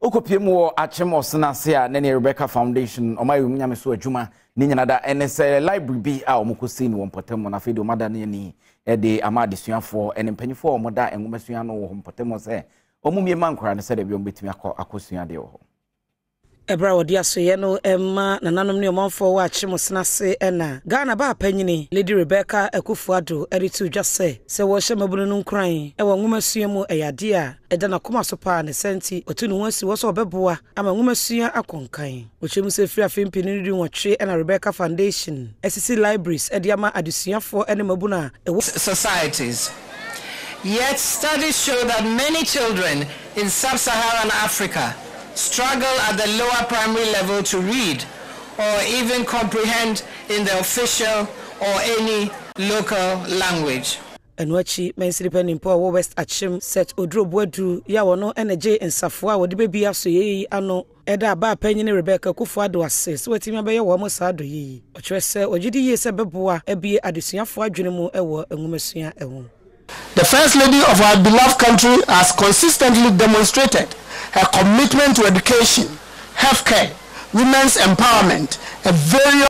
Wokɔpie mu wɔ Akyem Ɔsena ase a, ne ne Rebecca Foundation, ɔma yɛ nyame so adwuma ne nyina da ɛne sɛ library bi a wɔkɔsii no wɔ mpɔtam mu no, afei deɛ wɔada ne ani de ama adesuafoɔ ne mpanyinfoɔ a wɔda nwomasua ano wɔ mpɔtam hɔ sɛ wɔn mmie ma nkwadaa no sɛdeɛ bi wɔbɛtumi akɔ akɔsua adeɛ wɔ hɔ. Ɛberɛ a wɔde asoeɛ no rema nananom ne ɔmanfoɔ wɔ Akyem Ɔsena ase na Ghana baa panyini Lady Rebecca Akufo-Addo de too dwa sɛ, sɛ wɔrehyɛ mmabunu no nkuran wɔ nwomasua mu ɛyɛ adeɛ a ɛda n'akoma so paa ne saa nti watu ne ho asi hɔ sɛ ɔbɛboa ama nwomasua akɔ nkan. Ɔkyerɛ mu sɛ ɛfiri afe mpenu ne dunwɔtwe na Rebecca Foundation asisi libraries de ama adesuafoɔ ne mmabunu a ɛwɔ Societies. Yet studies show that many children in sub-Saharan Africa struggle at the lower primary level to read or even comprehend in the official or any local language. Ɛno akyi, mansini panin a ɔwɔ West Akyem, Seth Oduro Boadu yi a ɔno na gyee nsafoa a wɔde bɛbue asoɛeɛ yi ano da abaa panyin Rebecca Akufo-Addo ase sɛ watumi abɛyɛ wɔn saa adɔeɛ yi. Ɔkyerɛ sɛ ɔgye di yie sɛ ɛbɛboa abue adesuafoɔ adwene mu wɔ nwomasua ho. The First Lady of our beloved country has consistently demonstrated her commitment to education, healthcare, women's empowerment, and various.